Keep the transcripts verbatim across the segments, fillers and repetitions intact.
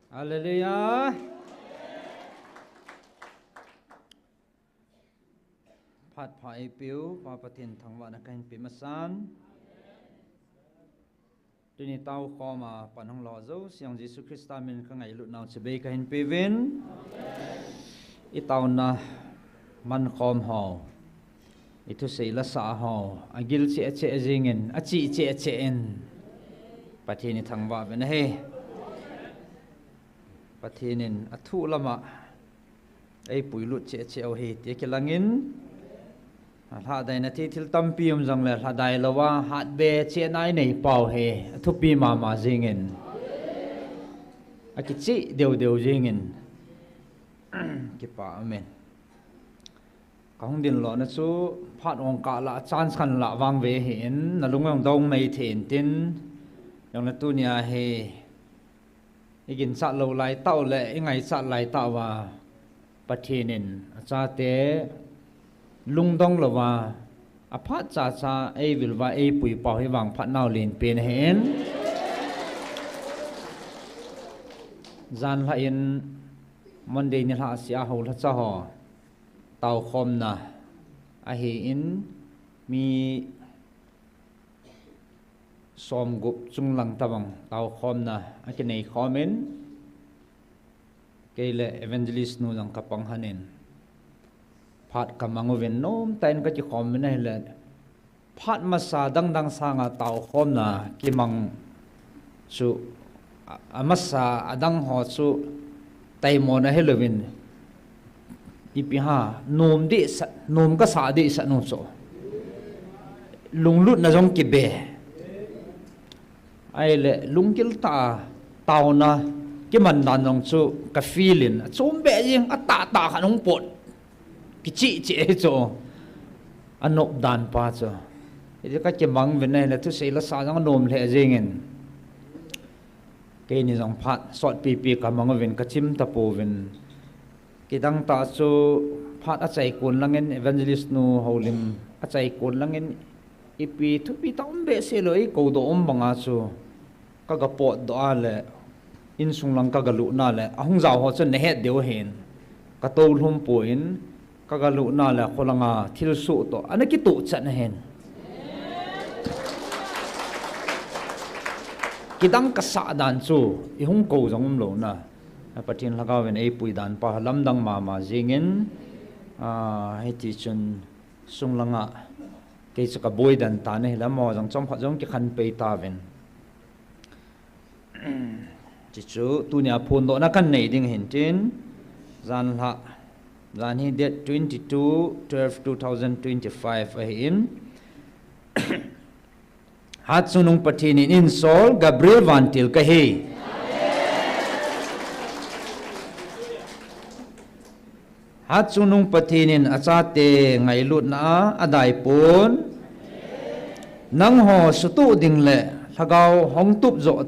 Hallelujah. Phat pha eipeu Pa Pathen thangvahna kahin pe masan. Tuni tao khom a pan hung lo jouse jong Jesu Christa min kangailut nau chibai kahin peuvin. I taona man khom ho, i thusei la sa ho, agil cheh cheh jingin, achi cheh cheh in, Pathen i thangvah uvin ahi. Pathen in athu lama eipuilut cheh cheh u ahi ti kilangin, alhadaina thei thil tampi um jongle, lhadai louva hatbe chehna inei pau hi athupi mama jingin, akicheh deu deu jingin, kipa amen. Kahung din lona chu phat ong kah la, chance khat la vang ve ahin, nalung jong dong nei thei intin, jongle tunia hi i ginchat lou lai tau le i ngaichat lai tauva, Pathen in achate lungdong louva, aphat cha cha eivil uva eipui pau hi vangphat nau lenpen ahin. Jan lha in Monday nilhah sea ho lhacha ho taokhomna ahin, mi somgup chunglang tabang taokhomna akinei khomin, kei le evangelist nu jong kapang hanin, phat kamang uvin nomtah in kakikhom uvin ahile, phat masa dang dang sanga taokhomna kimang chu, a, amasa adang ho chu taimona hilouvin, ipi ham, nom dehset, nom kasah dehset nu chu, lunglutna jong kibe. Ahile lunggil tah a taona kiman dan jong chu ka feel in, achom beh jeng, atahtah khat hung pot, kicheh cheh hi chu, anop dan pa chu. Hiti kakimang uvin ahile, thusei la sa jong anom lheh jengin, keini jong phat sotpipi kamang uvin, kachim tapouvin. Kidang tah chu phat achaikon langin, evangelist nu Houlim achaikon langin, ipi thupi tah um behseh lou, eikoudoh um banga chu kaga potdoh a le, insung lang kaga lutna le, ahung jao ho chun nahet diu ahin, katoulhum poi, kaga lutna le kholanga thilsoh toh ana kitoh chan ahin. Kidang kasah dan chu, ihung kou jong umlouna, Pathen lhagao in eipui dan pa lamdang mama jengin, ah, hiti chun sung langa kei chu kaboi den tan ahile, amaho jong chomkhat jong kikhen pei tauvin. Chuchu tunia phondohna kanei ding ahin tin, jan lha, jan hi date twenty-two twelve two thousand twenty-five ahin. Hatchungnung Pathen in einsol, Gabriel vantil kahi. Hatchungnung Pathen in achate ngailutna a adaipon, nangho sutoh ding le lhagao hung tup joh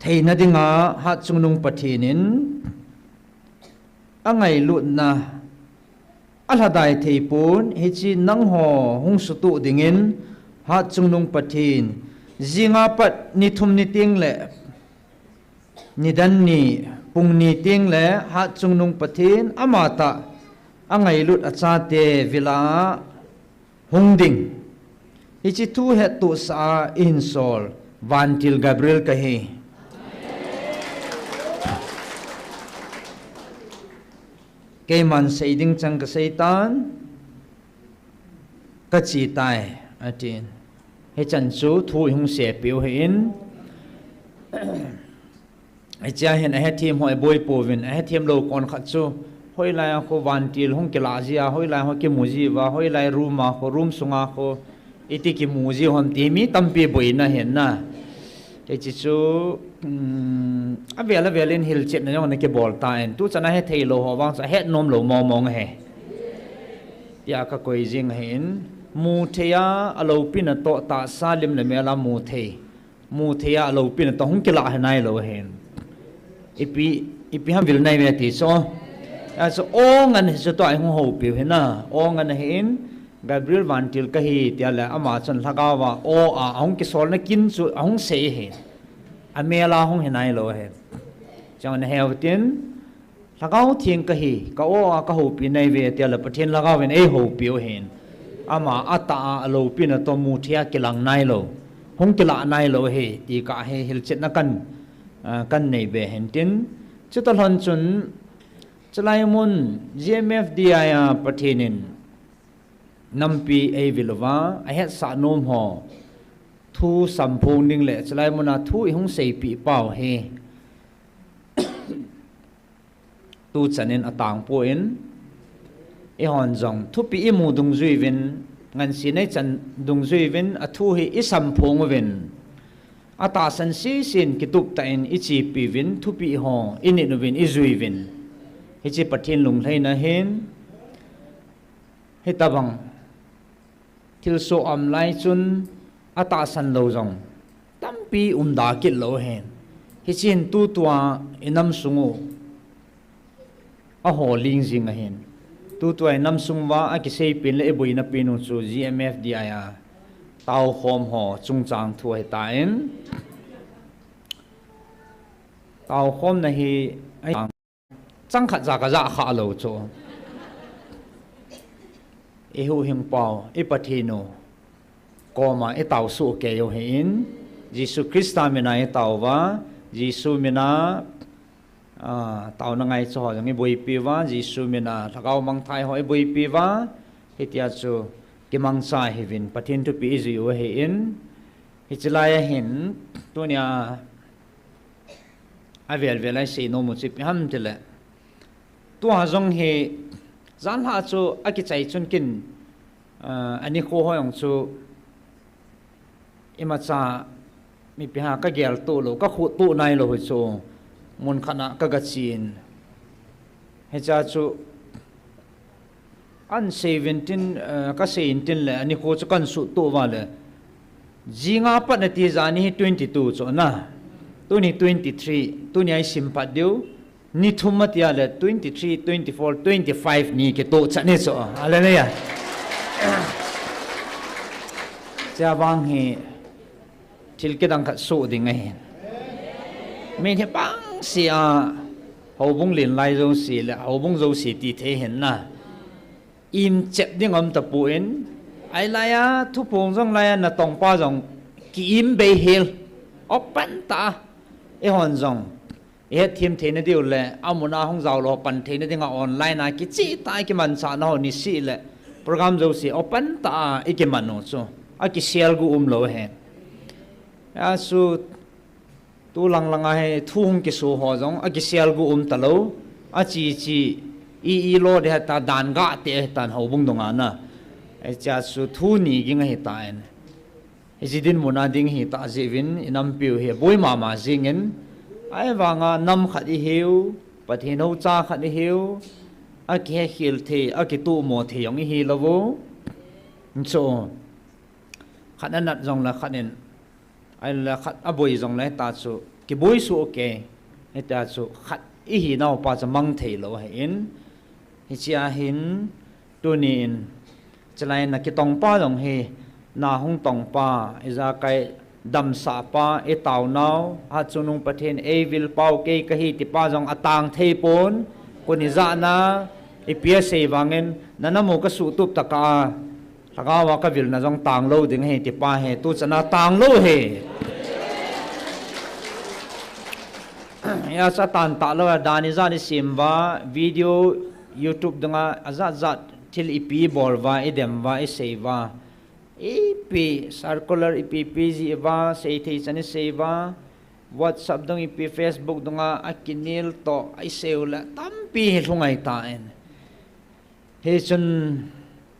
theina dinga Hatchungnung Pathen in angailutna alhadai theipon, hiche nangho hung sutoh dingin Hatchungnung Pathen, jinga pat ni thum ni teng le nidan ni, pung ni teng le Hatchungnung Pathen amatah angailut achate vil'a hung ding. Hiche thu hettohsah a einsol, vantil Gabriel kahi. Keiman sei ding chang kasei tan, kache tai, atin. Hichan chu thu ihung seipeh u ahin. Hichea hin ahethem ho iboi pouvin, ahethem lou konkhat chu, hoilai a kho vantil hung kilah jia, hoilai ho kimu jiuva, hoilai room a kho, room sunga kho, iti kimu jiu ham ti mi tampi boina ahin na. Hiche chu, um, avel avel in hilchetna jong ana kibol tan, tuchan a hethei lou ho vang chu ahet nom lou mong mong ahi. Tia kakoi jing ahin, muthei a aloupina toh tahsa lim le mel a muthei. Muthei a aloupina toh hung kilah hi nailou ahin. Ipi, ipi ham vil nai ve ti chu. Achu o ngan hi chu tua ihung houpiu ahi na. O ngan ahin, Gabriel vantil kahi tia le ama chun lhagao a o a ahung kisolna kin chu ahung sei ahin. Amel a hung hi nailou ahin. Chang na heu tin, Lhagao Theng kahi, ka o a ka houpi nai ve, tia le Pathen Lhagao in ei houpi u hin. Ama atah a aloupina toh muthei a kilang nai lou, hung kilah nai lou hi, ti ka hi hilchetna kan, ah, kan nei be hin tin. Chuta lhon chun, chulai mun G M F D I a Pathen in nampi ei vil uva, ahetsah nom ho thu samphong ding le chulai mun a thu i hung seipeh pau hi. Tu chan in atang poi in, eihon jong thupi i mu dungjui uvin, ngansena i chan dungjui uvin, athu hi i samphong uvin, atahsan sese in kitup tah in i chepi uvin, thupi ho i nit uvin, i jui uvin. Hiche Pathen lunglhaina hin, hitabang thilsoh aum lai chun atahsan lou jong tampi um da kit lou ahin. Hiche hin tutua i nam sung u aho ling jing ahin. Tutua i nam sung uva akisei pen le i boina pen u chu G M F D I a taokhom ho chungchang thu ahitan, taokhomna hi a chang khat ja ka ja kha lou chu. I huhhingpa u, i Pathen u koma i tao soh kei u ahin, Jesu Christa mina i tao uva, Jesu mina, ah, taona ngaicha ho jong i boipi uva, Jesu mina Lhagao mangthai ho i boipi uva, hitia chu kimangcha hiuvin Pathen thupi i jui u ahin, hiche lai a hin, tunia avel vel a i sei nom u chu ipi ham tile, tua jong hi, janhi chu akichai chun kin, ah, anikho ho jong chu imacha mipi ha ka gel toh lou, ka khuh toh nai lou hi chu mun khat a ka ga chen. Hicha chu an sei uvin tin, eh, ka sei in tin le, anikho chu kan suhtoh uva le. Jinga pat nati jani hi twenty-two chu na. Tuni twenty-three, tunia i sim pat diu. Ni thum atia le twenty-three, twenty-four, twenty-five ni kitoh chat ni chu. Hallelujah. Chua vang hi thil kidang khat soh ding ahi. Min hi pangsi a, houbung len lai jouse le, houbung jouse ti thei hin na. Im chep ding um tapon, ahi lai a, thuphong jong lai a, natong pa jong ki-im bei hel. Open tah a, eihon jong i hetthem theina diu le, amun a hung jao lou pan theina dinga online a kicheh tah a kimanchahna ho niseh le, program jouse open tah a i kiman u chu, akisel gu um lou ahi. Asu, tu lang lang a hi thu hung kiso ho jong akisel gu um talou, achi chi, i, i lo de heta dan ga te tan houbung dunga na. Hichea chu thu ni ging ahitan. Hiche dinmun a ding hita jeh uvin i nampiu hi aboi mama jingin, ahivanga nam khat i hiu, Pathen houcha khat i hiu, akihekhel thei, akitohmo thei jong i hi lou u. Chu khat anat jong le khat in, ahile khat aboi jong le hita chu kiboi soh kei, hita chu khat i hinau pa chu mang thei lou ahin, hichea hin, tuni in, chulai na kitong pa jong hi, na hung tong pa, ijakai damsah pa, i taonau, Hatchungnung Pathen ei vil pau kei kahi ti pa jong atang thei pon, kuni jana, ipi asei vangin, na namu ka suhtup tah a, Lhagao a ka vilna jong tang lou ding ahi ti pa hi, tu chan a tang lou ahi. Hia chu atan tah lou a, dan ijat i sem uva, video, YouTube dunga, ajat jat, thil ipi i bol uva, i dem uva, i sei uva. Ipi circular ipi ipi jih uva, sei thei chan i sei uva, WhatsApp dung ipi Facebook dunga, akinel toh, i sei u le, tampi hi lhung ahitan. Hichun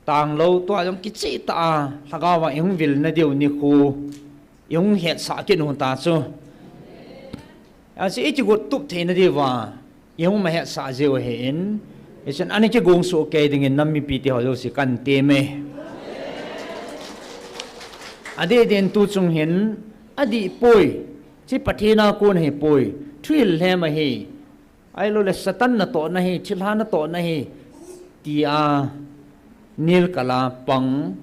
tang lou tua jong kicheh tah a, Lhagao a i hung vilna diu nikho, i hung hetsah kit u ta chu. Achu i kigot tup theina diuva, i hung ma hetsah jiu ahin, hichun ana kigong soh kei dingin nam mipi te ho jouse kan tem e. Adeh deh in tu chung hin, adih poi, hiche Pathen a kon ahi poi, thuhil lhem ahi, ahilou le Satan natohna ahi, thilha natohna ahi, tia nilkal a pang,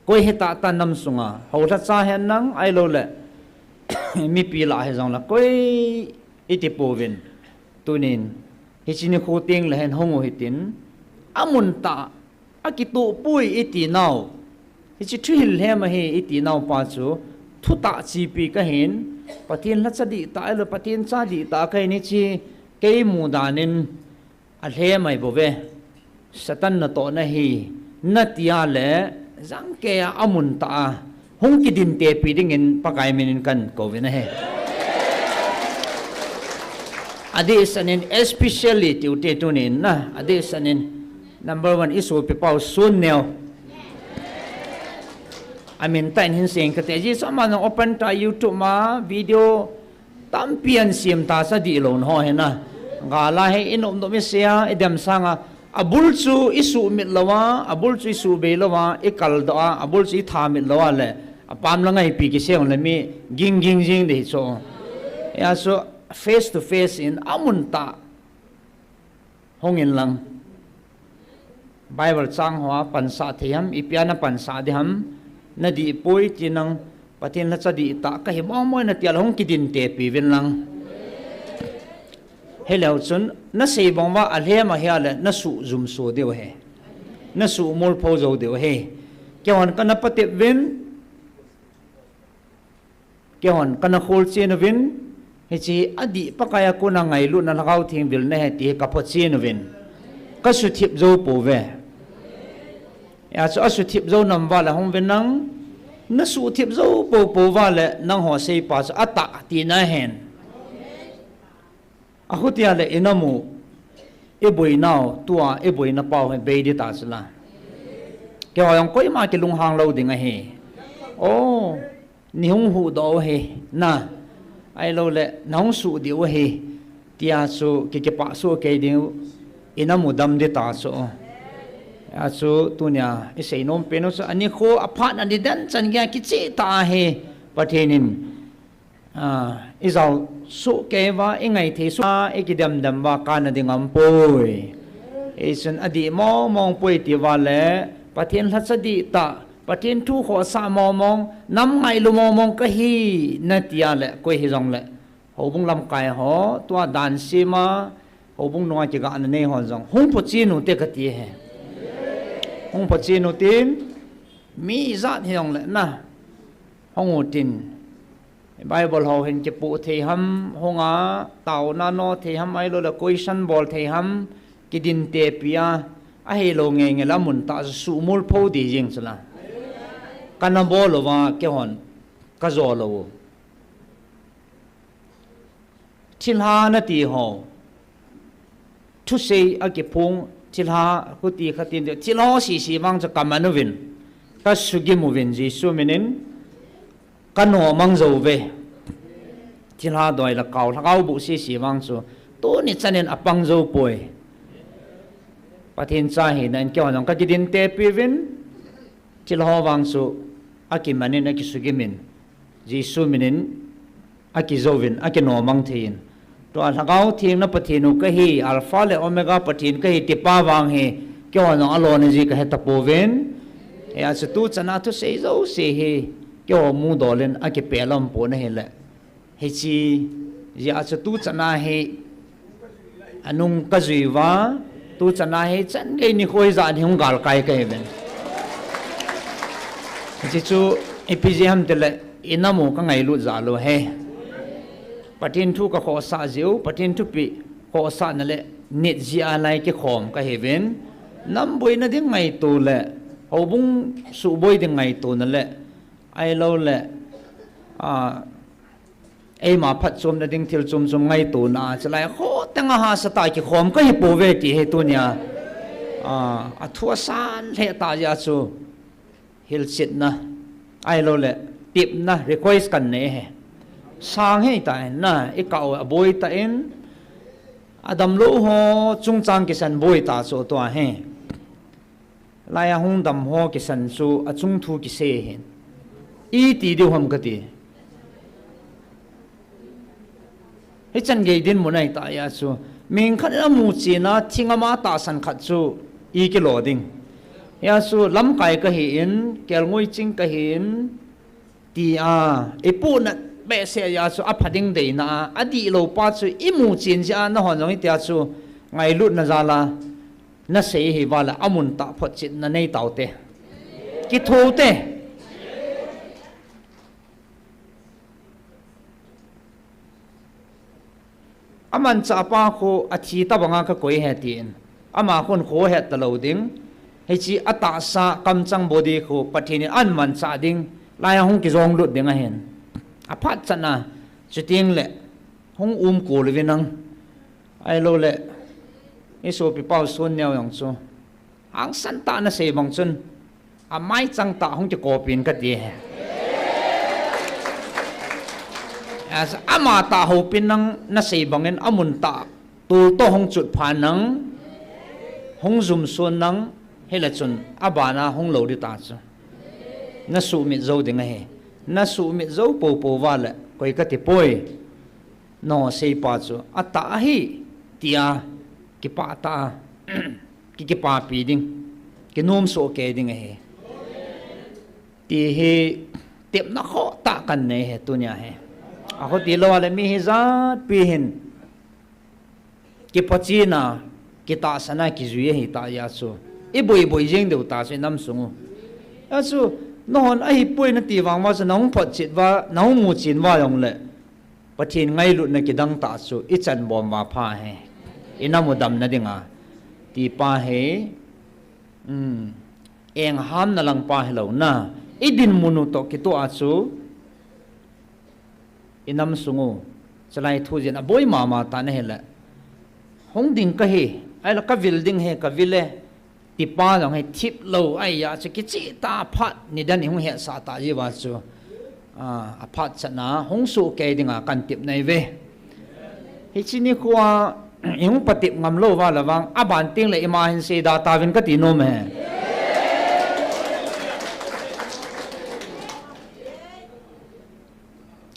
koi hetah ta nam sunga, houlhacha hen lang, ahilou le mipi lah hijong le, koi i ti pouvin. Tunin, hiche nikho teng le hen hung u hitin, amun tah, akitoh poi iti nau. Hiche thuhil lhem ahi iti nau pa chu, thutah chepi kahin, Pathen lhacha dihtah, ahilou Pathen cha dihtah kahin hiche, kei mudan in, alhem ahi bouve. Satan natohna hi, nati a le, jangkei a amun tah a, hung kidin tepi dingin Pakai min in kakou vin ahi. Adehset in especially tiu te tunin na, adehset in number one isopi pau Sun Neo. Amin tah in hin seng kate, Jesu ama jong open tah YouTube ma video tampi ahin sem ta sa dihlou na ho hi na. Gal a hi inop nop isei a, idem sang a. Abul chu isuhmit lou a, abul chu isuhbei lou a, ikaldoh a, abul chu ithamit lou a le. Apam la ngaipi kisei le mi ging ging jing ding chu. Hijeh chun face to face in amun tah hung in lang. Bible chang hoa pansah thei ham, ipi a na pansah ding ham, nadih poi ti nang, Pathen lhacha dihtah kahi mong mong e nati a le hung kidin tepi vin lang. Hileu chun, nasei bang uva alhem ahi a le, nasuh jumso diu ahi. Nasuh mulpho jou diu ahi. Keihon kana patep vin, Keihon kana kholchen uvin, hiche adih Pakai a kona ngailutna Lhagao Theng vilna ahi ti hi kaphochen uvin. Kasuthip jou pouve. Hijeh chun asuthip jou nam uva le hung vin lang, nasuhthip jou poupou uva le nangho seipa chu atah tina ahin. Ahuti a le inam u, iboinau, tua iboina pau hi bei ding ta chu la. Keiho jong koima kilunghang lou ding ahi. O, neihung huhdoh u ahi, na. Ahilou le, nahung suh diu ahi. Tia chu ki, kipah soh kei ding u, inam u dam ding ta chu. Hijeh chun tunia isei nom pen u chu, anikho aphat ani den chan geiya kicheh tah ahi, Pathen in. A, ijao soh kei uva, ingaithei soh a, ikidem dem uva, kana ding aumpoi. Hichun adih mong mong poi ti uva le, Pathen lhacha dihtah, Pathen thu khohsah mong mong, nam ngailu mong mong kahi, nati a le, koi hijong le. Houbung lamkai ho, tua dan sem a, houbung nunga kigahna nei hon jong. Hung phochen u te kati ahi. Hung phochen u tin, mi ijat hijong le na. Hung u tin. Bible ho hin kipoh thei ham, hung a, taona no thei ham, ahilou le question bol thei ham, kidin tepi a, ahilou ngei ngei le amun tah chu suh mulpho ding jeng chu la. Kana bol uva, keihon, kajo lou u. Thilha nati ho. Thusei akiphong, thilha, khuti khatin, thilha ho sese vang chu kaman uvin. Kasugim uvin, Jesu min in, kanomang jou uve. Thilha doi le kao, lhagao boh sese vang chu, tuni chan in apang jou poi. Pathen cha hina in keihon jong kakidin tepi uvin, thilha ho vang chu, akiman in, akisugim in, Jesu min in, akijou vin, akinomang thei in. Tua Lhagao Theng na Pathen u kahi, Alpha le Omega Pathen kahi, tipa vang hi, keihon jong alona ji kahe tapouvin. Hijeh chun tuchan a thusei jouse hi, keiho mudol in akipeh lom pon ahile. Hiche, hijeh chun tuchan a hi, anung kajui uva, tuchan a hi, chan gei nikho hijat hi hung galkai kahiuvin. Hiche chu, ipi jeh ham tile, inam u kangailut jal u ahi. Pathen thu kakhohsah jeh u, Pathen thupeh khohsahna le nit jeh a lai kikhom kahiuvin. Nam boina ding ngaito le, houbung suhboi ding ngaitona le, ahilou le, a, eima phatchomna ding thil chom chom ngaitona, chulai khoteng a hahsatah a kikhom kahipouve ti hi tunia, a, athu asan lheh tah jeh a chu hilchetna, ahilou le, tepna, request kanei ahi. Sang hei tah in na, ikah u aboi tah in, adamlou ho chungchang kisan boi tah chu tua hi. Laiya hung dam ho kisan chu achung thu kisei ahin. Iti diu ham kati. Hichan gei dinmun ahitah jeh a chu, mihing khat in amu chena thing ama tahsan khat chu ikilo ding. Hijeh a chu lamkai kahin, kelngoi ching kahin, tia ipohnat behseh jeh a chu apha ding deina a, adihlou pa chu imu chen jeh a nahon jong hitia chu ngailutna jal a nasei hi vale, amun tah photchetna nei taute. Kithoute. Amanchah pa khu athi tabanga kakoi ahi tin, ama khun kho het talou ding. Hiche atahsa kamchang body khu Pathen in ahin manchah ding, laiya hung kijong lut ding ahin. Aphat chan a, chutengle hung umkol uvin lang, ahiloule isopi pau Sonneo jong chu hangsan tah nasei bang chun amaichang tah hung kikopin kati ahi. Amatah houpin lang nasei bangin amun tah toltoh hung chutphan lang, hung jumson lang, hile chun abana hung lou ding ta chu. Nasuhmit jou ding ahi. Nasuhmit jou poupou vale koi katipoi. Nao seipa chu atah ahi tia kipah tah a ki, kipapi ding, kinomsoh kei ding ahi, ti hi tepna khohtah kanei ahi tunia hi. Akhuti lou a le mi hijatpi hin kipachena, kitahsana kijui ahitah jeh a chu iboiboi jeng diu ta chu inam sung u. Achu, nahon ahipoi nati vang uva chu nahung photchet uva, nahung muchen uva jongle Pathen ngailutna kidang tah chu ichan bom uva pha ahi. Inam u damna dinga, ti pa hi, enghamna lang pa hilou na, idinmun u toh kitoh a chu inam sung u, chulai thu jeh in aboi mama tan ahile, hung ding kahi, ahile kavil ding ahi, kavil e, ti pa jong hi thip lou ahi a chu kicheh tah a phat nidan ihung hetsah tah jeh uva chu, aphat chan a hung soh kei dinga kan tep nai uve. Hiche nikho a ihung patep ngam lou uva le vang, aban tengle ima hin seida tauvin kati nom e.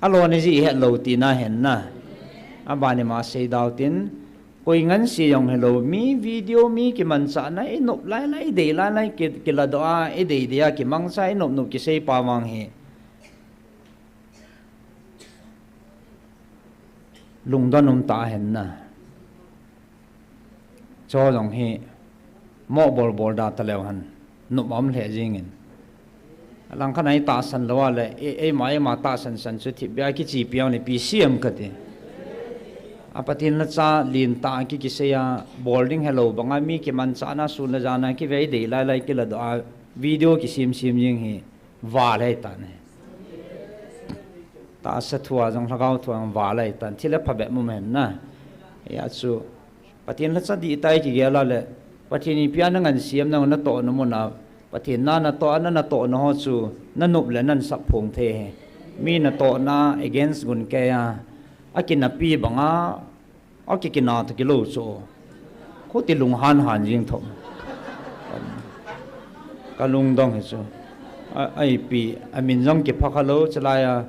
Alon ijeh ihet lou tina ahin na. Aban ima seidau tin, koi ngansi jong hilou, mi video, mi kimanchahna inop lailai, idei lailai ki, kiladoh a, idei dei a kimangcha, inop nop kisei pa vang hi lungdon umtah ahin na. Chu jong hi moh bolbol da taleu hen, nop aum lheh jengin. Alangkhat a itahsan lou a le, e, eima, eima tahsan san chu thipbeh a kichepi a nipi sem kati. A Pathen lhacha lentah a ki, kisei a, bol ding helou banga mi kimanchahna sun le jan a kive, idei lailai kiladoh a, video kisem sem jeng hi val ahitan ahi. Tahsa thu a jong, lhagao thu a jong val ahitan, thil aphabep um ahin na. Hijeh a chu Pathen lhacha dihtah a kigel a le, Pathen ipi a nangansem nau, natohna mun a Pathen na natoh a, na natohna ho chu nanop le nansap phong thei ahi. Mi natohna against gun kei a, akinapi banga akikina toh kilou chu, khuti lunghan han jeng thou. Kalungdong hi chu, a, a ipi, amin jong kipha khalou, chulai a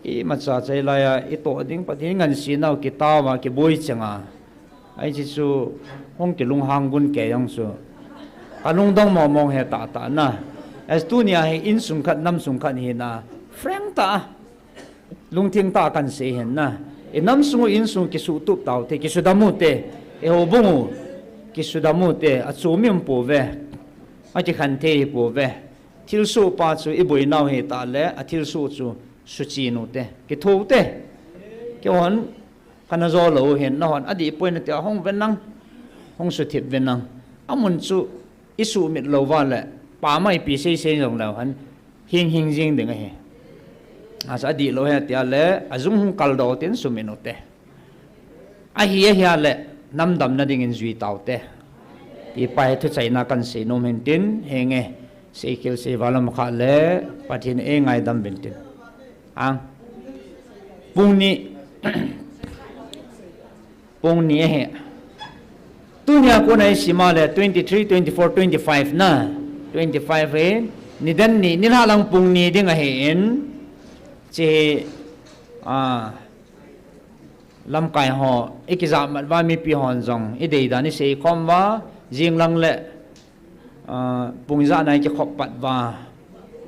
imacha chai lai a itoh ding Pathen ngansenau kitao a kiboi chenga, ahi chu hung kilunghang gun kei jong chu kalungdong mongmong ahi tahtah na. Ahi tunia hi insung khat, namsung khat hina, frank tah a, lungthim tah a kansei ahin na. Inam sung u insung kisuhtup taute, kisudam ute, ihoubung u kisudam ute, achom i um pouve, akikhen thei hi pouve. Thilsoh pa chu iboinau ahitah le, athilsoh chu suchen ute, kithou ute. Keihon kana jo lou hin, nahon adihpoi nati a hung ven lang, hung suthip ven lang. Amun chu isuhmit lou uva le, pamaipi seisei jong leu hen, hing hing jeng ding ahi. Achu adihlou ahi tia le, ajung hung kaldoh tin sumit ute. Ahi, ahi a le, nam damna dingin jui taute, ti pa hi thuchaina kansei nom hin tin, henge, seikhel seival lam khat le, Pathen in eingaidam uvin tin. Ang, pung ni, pung ni ahi. Tunia kona isim a le, twenty-three, twenty-four, twenty-five na, twenty-five hi, nidan ni, nilhah lang pung ni ding ahin, hiche hi, a, lamkai ho, ikijahmat uva mipi hon jong idei dan iseikhom uva, jing lang le, a, pung ijat na ikikhop pat uva,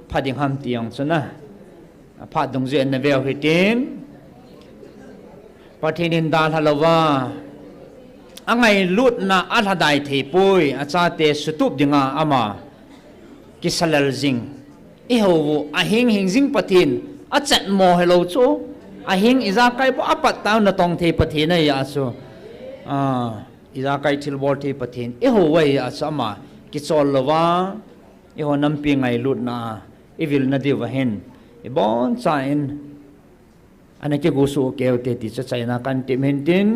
pha ding ham ti jong chu na. Aphat dungjuiya naveu hitin. Pathen in dalha louva, angailutna alhadai theipoi, achate sutup dinga ama kisalel jing. Ihou u ahing hing jing Pathen, achatmo hilou chu. Ahing ijakai bou apat tah natong thei Pathen ahia chu. Ah, ijakai thilbol thei Pathen ihou u ahia chu ama kichol louva, eiho nampi ngailutna a ivilna diuva hin ibonchauvin ana kigosuh keiute ti chu achaina kahin tep in tin,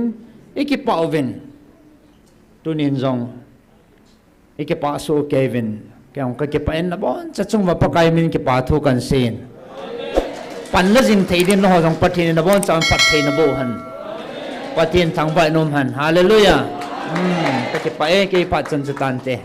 ikipah uvin. Tunin jong ikipah soh kei uvin. Kei jong kakipah in, naboncha chunguva Pakai min kipa thu kahin seiyin. Panla jing thei din nangho jong Pathen in nabonchauvin phatthei naboh hen. Pathen thangvah in um hen. Hallelujah. Hmm, kakipah e, kei phat chun chutante.